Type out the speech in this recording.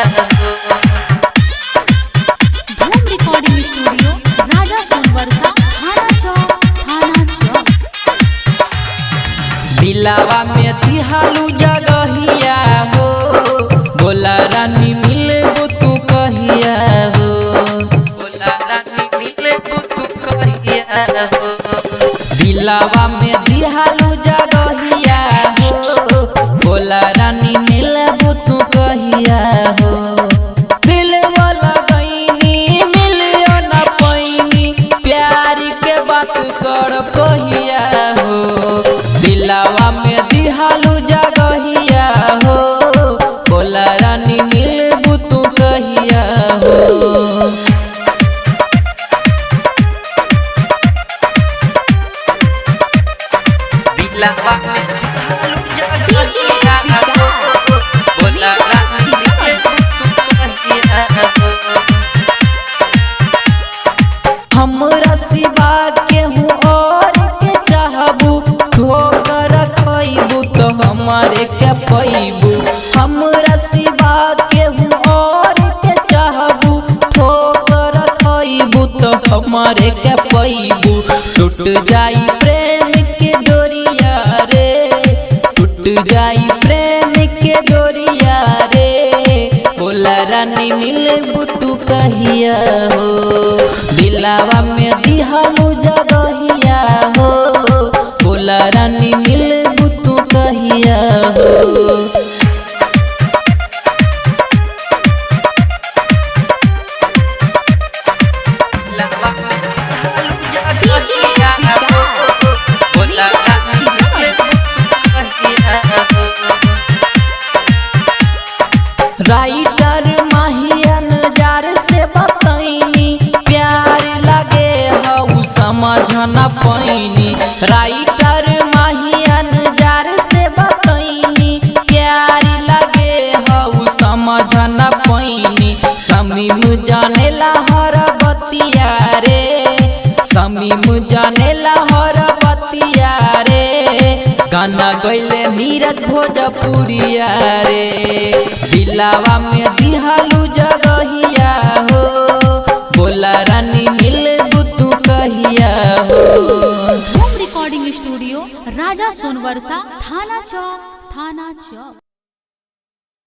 हो। धूम recording studio, राजा सोनवर्षा, थाना चौक, थाना चौक। दिलावा में तिहालू जगहिया हो, बोला रानी मिलबू तू कहिया हो, बोला रानी मिलबू तू कहिया हो। दिलावा में तिहालू जगहिया हो, बोला रानी मिलबू तू कहिया हो। दिल वाला गईनी मिलियो न पैनी, प्यार के बात कर कहिया हो। दिलावा में दिहालू जगहिया हो, बोला रानी मिलबू तू कहिया हो। दिलावा में दिहालू जगहिया हो, बोला रानी मिलबू तू कहिया हो। हमरा सिवा केहू और के चाहबू, ठोकर खइबू तो हमारे के पैबू। हमरा सिवा केहू और के चाहबू, ठोकर खइबू तो हमारे के पैबू। टूट जाई प्रेम के डोरिया रे, टूट जाई प्रेम के डोरिया रे, बोला रानी मिलबू तू कहिया हो। दिलावा में दिहालू जगहिया हो, बोला रानी मिलबू तू कहिया हो। दिलावा में दिहालू जगहिया हो, बोला रानी मिलबू तू कहिया हो। राइटर माहियन जार से बतैनी, प्यार लगे हऊ समझ न पैनी। राइटर माहियन जार से बतैनी, प्यार लगे हऊ समझ न पैनी। समीम जानेला हर बतिया रे, समीम जानेला हर बतिया रे, गाना गैले नीरज भोजपुरिया रे। दिलावा में दिहालू जगहिया हो, बोला रानी मिलबू तू कहिया हो। धूम रिकॉर्डिंग स्टूडियो, राजा सोनवर्षा, थाना चौक, थाना चौक।